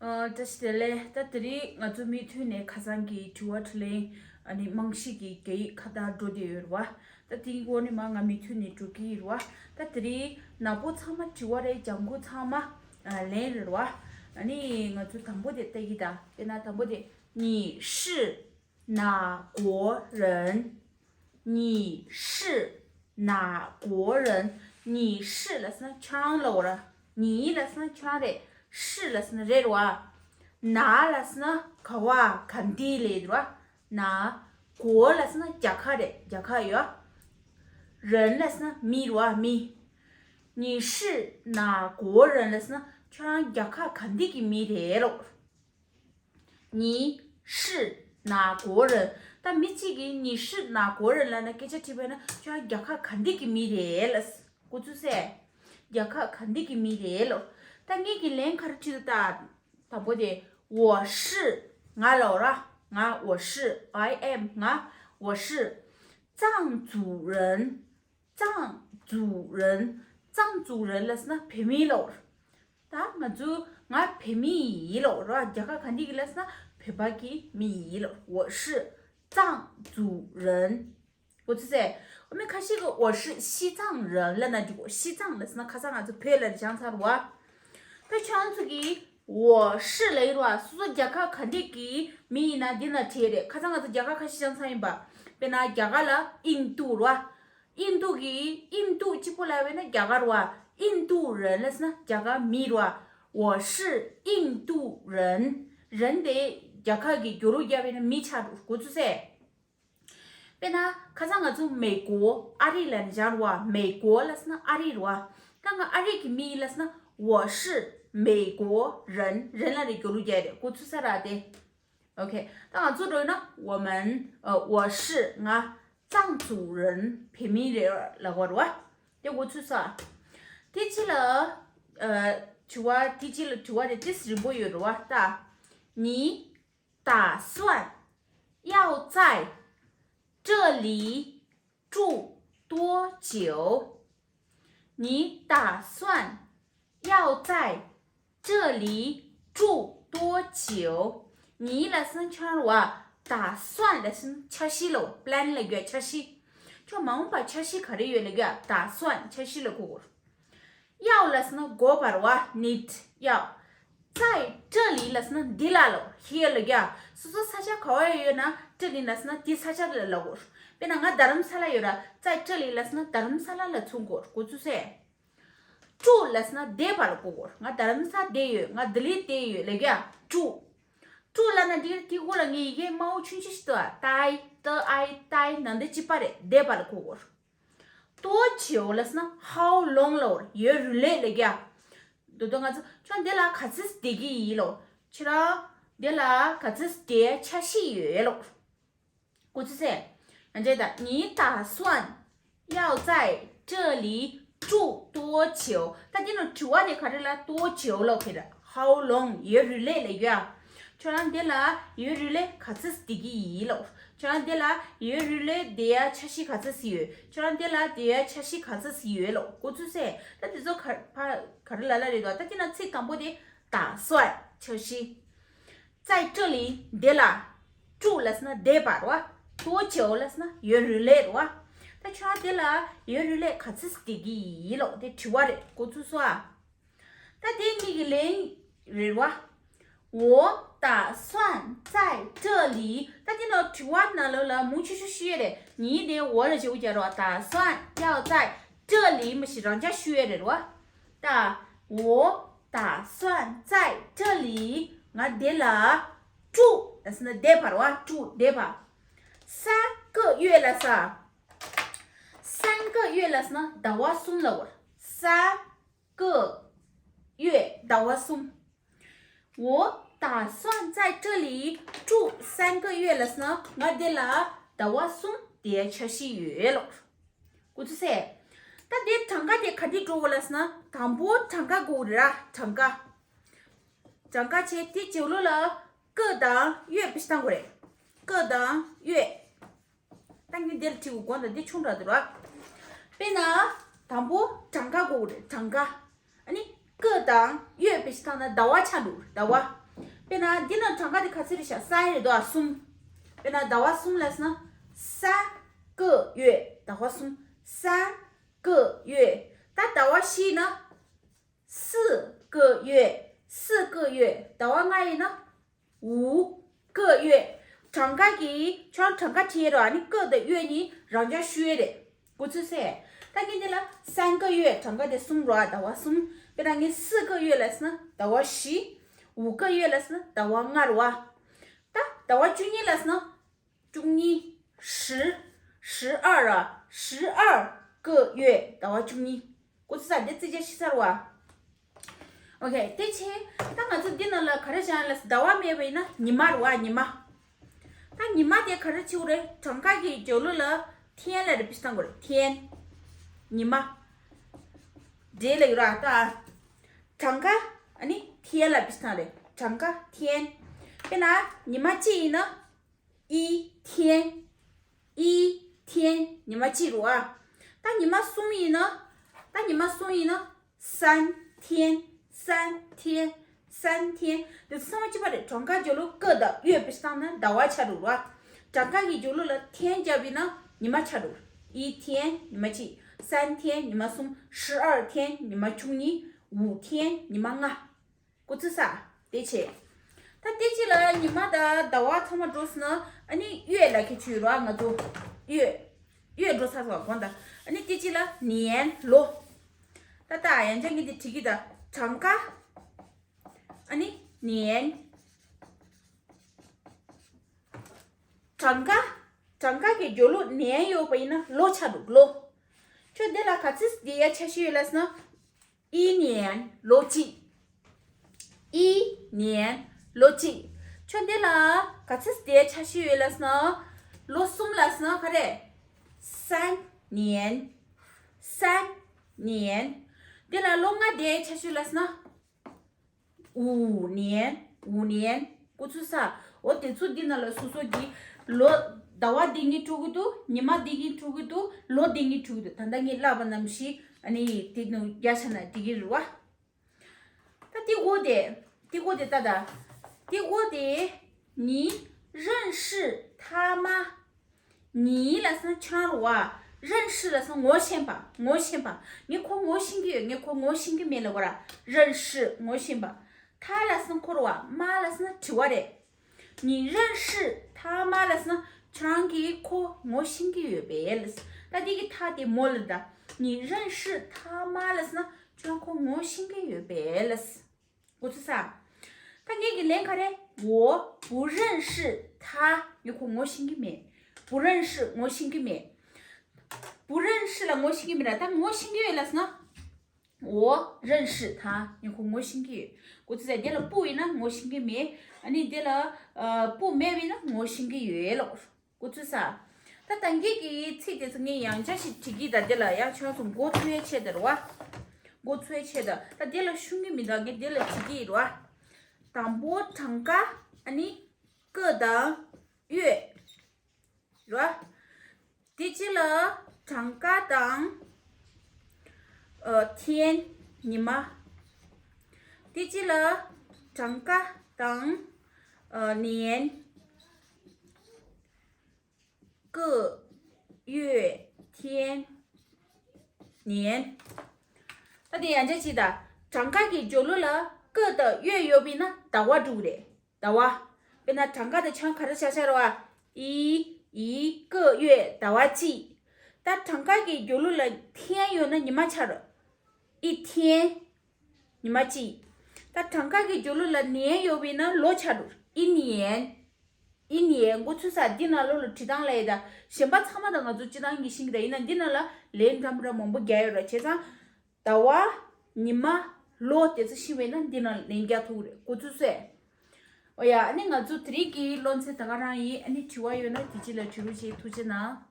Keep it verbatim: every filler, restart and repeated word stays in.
ཨ། བཀྲ་ཤིས་བདེ་ལེགས། ད་དེ་རིང་ང་ཚོ་མུ་མཐུད་ནས་ཁ་སང་གི་དྲི་བ་དྲིས་ལན། ཨ་ནི་རྨང་གཞི་གི་རྒྱ་ཡིག་ཁ་བརྡ་འགྲོ་བསྡད་ཡོད་རེད་བ། ད་དེའི་སྒོ་ནས་མར་ང་མུ་མཐུད་ནས་འགྲོ་གི་ཡོད་རེད་བ། ད་དེ་རིང་ནག་པོ་ཚང་མ་དྲི་བ་རེད། ལྗང་གུ་ཚང་མ་ཨ་ལན་རེད་བ། ཨ་ནི་ང་ཚོ་དང་པོ་དེ་ལྟ་གི་ད། དཔེར་ན་དང་པོ་དེ། 你是哪国人？ 你是哪国人？ 你是 ལབ་སོང་ན་ཁྱོད་རང་ལབ་དགོས་རེད། 你 ལབ་སོང་ན་ཁྱོད་རང་རེད། 是 ལབ་སོང་ན་རེད་རེད་བ། 哪 ལབ་སོང་ན་ག་བ་ག་འདི་ལབ་རེད་བ། 哪། 国 ལབ་སོང་ན་རྒྱལ་ཁབ་རེད། རྒྱལ་ཁབ་ཡོད། 人 ལབ་སོང་ན་མི་རེད་བ། མི། 你是哪国人 ལབ་སོང་ན་ཁྱོད་རང་རྒྱལ་ཁབ་ག་འདི་གི་མི་རེད་ལབ། 你是哪国人？ ད་མི་གཅིག་གིས་你是哪国人 ལབ་ན། སྐད་ཆ་དྲིས་པ་ན་ཁྱོད་རྒྱལ་ཁབ་ག་འདི་གི་མི་རེད་ལབ། གོ་ཚུལ་གསལ། རྒྱལ་ཁབ་ག་འདི་གི་མི་རེད་ལབ། ད་ངེད་ཀྱིས་ལན་ག་རེ་དྲིས་འདུག་ད། དང་པོ་དེ། 我是། ང་ལབ་ར། ང་། 我是། I am། ང་། 我是藏族人། 藏族人། 藏族人 ལབ་སོང་ན་བོད་མི་ལབ། ད་ང་ཚོ་ང་བོད་མི་ཡིན་ལབ་ར། རྒྱལ་ཁབ་ག་འདི་གི་ལབ་སོང་ན་བོད་པ་གི་མི་ཡིན་ལབ། 我是藏族人། གོ་ཚུལ་གསལ། ཨ་མི་ཁ་ཤས་ཀྱིས་我是西藏人 ལབ་ན་འགྲིག་གོ། 西藏 ལབ་སོང་ན་ཁ་སང་ང་ཚོ་བོད་ལ་སྦྱངས་ཚར་བ། ད་ཁྱོད་ཚོ་གིས་我是 ལབ་ཡོད་ར། སོ་སོ་རྒྱལ་ཁབ་ག་འདི་གི་མི་ཡིན་ན་འདི་ན་བྲིས་རེད། ཁ་སང་ང་ཚོ་རྒྱལ་ཁབ་ཁ་ཤས་སྦྱངས་ཚར་ཡིན་པ། དཔེར་ན་རྒྱ་གར་ལ་印度 ར། 印度 གི་印度 གཅིག་པོ་ལབ་པ་ཡིན་ན་རྒྱ་གར་བ། 印度人 ལབ་སོང་ན་རྒྱ་གར་མི་ར། 我是印度人། 人 དེ་རྒྱལ་ཁབ་ཀྱི་སྦྱོར་བ་རྒྱབ་པ་ཡིན་ན་མི་ཆགས་འགྲོ། གོ་ཚུལ་གསལ། དཔེར་ན་ཁ་སང་ང་ཚོ་美国། ཨ་རི་ལབ་ནས་སྦྱངས་ར། 美国 ལབ་སོང་ན་ཨ་རི་ར། ད་ང་ཨ་རི་གི་མི་ཡིན་ལབ་སོང་ན་我是美国人། 人 ལབ་ནས་སྦྱོར་བ་རྒྱག་རེད། གོ་ཚུལ་གསལ་ར་དེ། OK། ད་ང་ཚོ་འགྲོ་ཡིན་ན་我们། ཨ། 我是། ང་藏族人། བོད་མི་རེད་ལབ་དགོས་རེད་བ། དེ་གོ་ཚུལ་གསལ། དེ་ཕྱི་ལ། ཨ། དྲི་བ། དེ་ཕྱི་ལ་དྲི་བ་དེ་ཏོག་ཙམ་རིང་པོ་ཡོད་རེད་བ། ད། 你打算要在这里住多久？ 你打算要在这里住多久？ 你 ལབ་སོང་ན་ཁྱོད་རང་རེད་བ། 打算 ལབ་སོང་ན་འཆར་གཞི་ལབ། plan ལབ་ཡོད། འཆར་གཞི། ཁྱོད་མ་འོངས་པ་འཆར་གཞི་ག་རེ་ཡོད་ལབ་ཡོད། 打算 འཆར་གཞི་ལབ་གོ། 要 ལབ་སོང་ན་དགོས་པ་རེད་བ། need 要། 在这里 ལབ་སོང་ན་འདི་ལ་ལབ། here ལབ་ཡོད། སོ་སོ་ས་ཆ་ག་བ་ཡོད་ན། 这里 ལབ་སོང་ན་འདི་ས་ཆ་ལ་ལབ་གོ། དཔེར་ན་ང་རྡ་རམ་ས་ལ་ཡོད་ར། 在这里 ལབ་སོང་ན་རྡ་རམ་ས་ལ་ལ་མཚོན་གོ། གོ་ཚུལ་གསལ། 住 ལབ་སོང་ན་བསྡད་པ་ལ་གོ་གོ། ང་རྡ་རམ་ས་བསྡད་ཡོད། ང་ལྡི་ལི་བསྡད་ཡོད་ལབ་ཡ། 住། 住 ལབ་ན་འདི་དེ་གོ་ལ་ངའི་ཡི་གེ་དམར་པོ་ཆུང་ཆུང་ཞིག་འདུག་ཨ། 待། 待。 待། ནང་དེ་གཅིག་པ་རེད། བསྡད་པ་ལ་གོ་གོ། 多久 ལབ་སོང་ན་how long ལབ། ཡུན་རིང་ལབ་ཡ། ད་དུང་ང་ཚོ་ཁྱོད་འདི་ལ་ག་ཚོད་བསྡད་ཀྱི་ཡིན་ལབ། ཁྱོད་རང་འདི་ལ་ག་ཚོད་བསྡད་འཆར་གཞི་ཡོད་ལབ། 过去式。 ཡང་བྱས་ད། 你打算要在这里住多久？ ད་འདི་ནང་དྲི་བ་དེ་ག་རེ་ལབ། 多久 ལབ་ཀྱི་རེད། how long ཡུན་རིང་ལབ་ཡ། ཁྱོད་རང་འདི་ལ་ཡུན་རིང་ག་ཚོད་བསྡད་ཀྱི་ཡིན་ལབ། ཁྱོད་རང་འདི་ལ་ཡུན་རིང་བསྡད་ཡ་འཆར་གཞི་ག་ཚོད་ཡོད། ཁྱོད་རང་འདི་ལ་བསྡད་ཡ་འཆར་གཞི་ག་ཚོད་ཡོད་ལབ། 过去式། ད་འདི་ཚོ་ག་ཕ་ག་རེ་ལབ་ལབ་རེད་དོ། ད་འདི་ནང་ཚིག་དང་པོ་དེ་打算 འཆར་གཞི། 在这里 འདི་ལ། 住 ལབ་སོང་ན་བསྡད་པ་རེད་བ། 多久 ལབ་སོང་ན་ཡུན་རིང་ལབ་རེད་བ། ད་ཁྱོད་འདི་ལ་ཡུན་རིང་ག་ཚོད་བསྡད་ཀྱི་ཡིན་ལབ། དེ་དྲི་བ་རེད། 过去式 ཨ། ད་དེ་གཉིས་ཀྱི་ལན་རེད་བ། 我打算在这里། ད་དེ་ནང་དྲི་བ་ནང་ལོགས་ལ་མུ་མཐུད་ཞུ་ཞུ་ཡས་རེད། 你 དེ་我 ལ་བྱེད་དགོས་རེད་བ། 打算要在这里 མ་གཞི་རང་འཇགས་ཞུ་ཡས་རེད་བ། 打 我打算在这里 ང་འདི་ལ། 住 ལབ་སོང་ན་བསྡད་པ་རེད་བ། 住 བསྡད་པ། 三个月 ལབ་སོང་ན། 三个月 ལབ་སོང་ན་ཟླ་བ་གསུམ་ལབ་དགོས། 三个月 ཟླ་བ་གསུམ། 我打算在这里住三个月 ལབ་སོང་ན་ང་འདི་ལ་ཟླ་བ་གསུམ་བསྡད་འཆར་གཞི་ཡོད་ལབ། 过去式། ད་དེ་གྲངས་ཀ་དེ་ག་འདྲ་འགྲོ་དགོས་ལབ་སོང་ན། དང་པོ་གྲངས་ཀ་དགོས་རེད་ར། གྲངས་ཀ། གྲངས་ཀ་བྱས་དེ་རྗེས་ལོ་ལ་个དང月 བེད་སྤྱོད་གཏང་དགོས་རེད། 个དང月། ད་ངས་འདིར་བྲིས་དགོས་དགོངས་དག་འདི་ཆུང་དྲགས་འདུག་ར། དཔེར་ན། དང་པོ་གྲངས་ཀ་དགོས་རེད། གྲངས་ཀ། ཨ་ནི་个དང月 བེད་སྤྱོད་བཏང་ན་ཟླ་བ་ཆགས་འགྲོ། ཟླ་བ། དཔེར་ན་འདི་ན་གྲངས་ཀ་དེ་ག་ཚོད་རེད་ཤག་སན་རེད་དོ་ཨ། གསུམ། དཔེར་ན་ཟླ་བ་གསུམ་ལབ་སོང་ན། 三个月། ཟླ་བ་གསུམ། 三个月། ད་ཟླ་བ་བཞི་ཡིན་ན། 四个月། 四个月། ཟླ་བ་ལྔ་ཡིན་ན། 五个月། གྲངས་ཀ་གི་ཁྱོད་གྲངས་ཀ་བྲིས་རོགས། ཨ་ནི་个དང་月གཉིས་རང་འཇགས་ཞུ་ཡས་རེད། 过去式། ད་ངས་འདི་ལ་三个月། གྲངས་ཀ་དེ་གསུམ་རོགས། ཟླ་བ་གསུམ། དཔེར་ན་ངས་四个月ལབ་སོང་ན་ཟླ་བ་བཞི། 五个月ལབ་སོང་ན་ཟླ་བ་ལྔ་རོགས། ད་ཟླ་བ་བཅུ་གཉིས་ལབ་སོང་ན། 中医十十二啊，十二个月。 ཟླ་བ་བཅུ་གཉིས། 过去式། འདི་རྩིས་རྒྱག་ཤེས་ཚར་བ། ཨོ་ཁེ། དེ་བྱས་ད་ང་ཚོ་འདི་ནང་ལ་ག་རེ་བཞག་ཡིན་ལབ་ཟླ་བ་མེད་པ་ཡིན་ན་ཉི་མ་རེད་བ། ཉི་མ། ད་ཉི་མ་དེ་ག་རེ་བྱེད་དགོས་རེད། གྲངས་ཀ་གི་རྒྱབ་ལོགས་ལ་天ལ་རེ་བེད་སྤྱོད་བཏང་དགོས་རེད། 天། ཉི་མ། འབྲེལ་ལ་ཡོད་ར། ད་གྲངས་ཀ་ཨ་ནི་天ལ་བེད་སྤྱོད་བཏང་རེད། གྲངས་ཀ་天། དཔེར་ན་ཉི་མ་གཅིག་ཡིན་ན། 一天། 一天། ཉི་མ་གཅིག་རེད་བ། ད་ཉི་མ་གསུམ་ཡིན་ན། ད་ཉི་མ་གསུམ་ཡིན་ན། 三天། 三天། 三天། དེ་ཚོ་ཚང་མ་གཅིག་པ་རེད། གྲངས་ཀ་རྒྱབ་ལོགས་个དང་月བེད་སྤྱོད་བཏང་ན་ཟླ་བ་ཆགས་འགྲོ་རེད་བ། གྲངས་ཀ་གི་རྒྱབ་ལོགས་ལ་天བརྒྱབ་ཡིན་ན་ཉི་མ་ཆགས་འགྲོ། 一天། ཉི་མ་གཅིག 三天། ཉི་མ་གསུམ 十二天། ཉི་མ་བཅུ་གཉིས། 五天། ཉི་མ་ལྔ། 过去式། དེ་བྱས། ད་དེ་གཅིག་ལ་ཉི་མ་དང་ཟླ་བ་ཚང་མ་འགྲོ་སོང་ན། ཨ་ནི་月ལ་ཁྱད་ཆོས་ཡོད་ར། ང་ཚོ་月། 月འགྲོ་ཚར་སོང་གོང་དང་། ཨ་ནི་དེ་གཅིག་ལ་年། ལོ། ད་ད་ཡང་ཅག་གིས་དེ་བྲིས་ཀྱི་ད། གྲངས་ཀ་ཨ་ནི་年། གྲངས་ཀ་གྲངས་ཀ་གི་རྒྱབ་ལོགས་年ཡོད་པ་ཡིན་ན་ལོ་ཆགས་འགྲོ། ལོ། ཁྱོད་འདི་ལ་ག་ཚོད་བསྡད་ཡ་འཆར་གཞི་ཡོད་ལབ་སོང་ན། 一年། ལོ་གཅིག 一年། ལོ་གཅིག་ཁྱོད་འདི་ལ་ག་ཚོད་བསྡད་ཡ་འཆར་གཞི་ཡོད་ལབ་སོང་ན། ལོ་གསུམ་ལབ་སོང་ན་ག་རེ། 三年། 三年། འདི་ལ་ལོ་ལྔ་བསྡད་ཡ་འཆར་གཞི་ཡོད་ལབ་སོང་ན། 五年། 五年། 过去式། འོ་དེ་ཚོ་འདི་ནང་ལ་སོ་སོ་གི་ལོ། ཟླ་བ་འདི་གཉིས་འཁྲུག་གི་འདུག་ཉི་མ་འདི་གཉིས་འཁྲུག་གི་འདུག་ལོ་འདི་གཉིས་འཁྲུག་གི་འདུག་ད་ལྟ་ངས་བཀླགས་པ་ནང་བཞིན་ཨ་ནི་དེ་ནང་རྒྱག་བྱས་ན་འགྲིག་གི་རེད་བ། ད་དེ་འོ་དེ། དེ་འོ་དེ་ད་ད། དེ་འོ་དེ། 你认识他吗། 你ལབ་སོང་ན་ཁྱོད་རེད་བ། 认识ལབ་སོང་ན་ངོ་ཤེས་པ། ངོ་ཤེས་པ། ངས་ཁོ་ངོ་ཤེས་ཀྱི་ཡོད། ངས་ཁོ་ངོ་ཤེས་ཀྱི་མེད་ལབ་དགོས་ར། 认识། ངོ་ཤེས་པ། 他ལབ་སོང་ན་ཁོ་རེད་བ། 吗ལབ་སོང་ན་དྲི་བ་རེད། 你认识他吗ལབ་སོང་ན་ཁྱོད་རང་གིས་ཁོ་ངོ་ཤེས་ཀྱི་ཡོད་པས་ལབ། ད་འདི་གི་他དེ་མོ་ལབ་ད། 你认识他吗ལབ་སོང་ན་ཁྱོད་རང་ཁོ་ངོ་ཤེས་ཀྱི་ཡོད་པས་ལབ། 过去式། ད་ངེད་ཀྱི་ལན་ག་རེ། 我不认识他། ངས་ཁོ་ངོ་ཤེས་ཀྱི་མེད། 不认识། ངོ་ཤེས་ཀྱི་མེད། 不认识ལ་ངོ་ཤེས་ཀྱི་མེད་ར། ད་ངོ་ཤེས་ཀྱི་ཡོད་ལབ་སོང་ན། 我认识他། ངས་ཁོ་ངོ་ཤེས་ཀྱི་ཡོད། 过去ས། འདི་ལ་不ཡིན་ན་ངོ་ཤེས་ཀྱི་མེད། ཨ་ནི་འདི་ལ་ཨ། 不མེད་པ་ཡིན་ན་ངོ་ཤེས་ཀྱི་ཡོད་ལོ། 过去ས། ད་ད་གིན་གྱི་ཚིག་དེ་ཚོ་ངས་ཡང་བསྐྱར་ཞིག་བྲིས་ཀྱི། ད་འདི་ལ་ཡང་ཁྱོད་ཚོ་མགོ་ཚོས་ཡས་ཆེད་དུ་རེད་བ། མགོ་ཚོས་ཡས་ཆེད་དུ། ད་འདི་ལ་ཤོང་གི་མི་འདུག་ངས་འདི་ལ་བྲིས་ཀྱི་རེད་བ། དང་པོ་གྲངས་ཀ་ཨ་ནི་个དང་月རེད་བ། དེ་གཅིག་ལ་གྲངས་ཀ་དང་ཨ། 天། ཉི་མ། དེ་གཅིག་ལ་གྲངས་ཀ་དང་ཨ། 年། 个月天年། ད་དེ་ཡང་བསྐྱར་བྱས་ད། གྲངས་ཀ་གི་རྒྱབ་ལོགས་ལ་个དང་月ཡོད་པ་ཡིན་ན་ཟླ་བ་འགྲོ་གི་རེད། ཟླ་བ། དཔེར་ན་གྲངས་ཀ་དེ་ཆང་ག་རེ་ཆགས་ཆགས་རེད་བ། 一一个月ཟླ་བ་གཅིག་ད་གྲངས་ཀ་གི་རྒྱབ་ལོགས་ལ་天ཡོད་ན་ཉི་མ་ཆགས་རེད། 一天། ཉི་མ་གཅིག་ད་གྲངས་ཀ་གི་རྒྱབ་ལོགས་ལ་年ཡོད་པ་ཡིན་ན་ལོ་ཆགས་འགྲོ། 一年། 一年། 过去ས། འདི་ནང་ལོགས་ལ་བྲིས་སྟངས་ལ་ཡི་ད། གཞན་པ་ཚང་མ་ད་ང་ཚོ་སྤྱིར་བཏང་གི་ཤེས་ཀྱི་རེད། ཡིན་ན་འདི་ནང་ལ་ལན་འདྲ་མི་འདྲ་མང་པོ་རྒྱག་ཡོད་རེད། བྱས་ཙང་། ཟླ་བ། ཉི་མ། ལོ་དེ་ཚོ་ཤེས་པ་ཡིན་ན་འདི་ནང་ལན་རྒྱག་ཐུབ་ཀྱི་རེད། 过去ས། ཨོ་ཡ། ཨ་ནི་ང་ཚོ་དེ་རིང་གི་སློབ་ཚན་ད་ག་རང་ཡིན། ཨ་ནི་དྲི་བ་ཡོད་ན་དེ་གཅིག་ལ་དྲི་རོགས་བྱེད། ཐུགས་རྗེ་གནང་།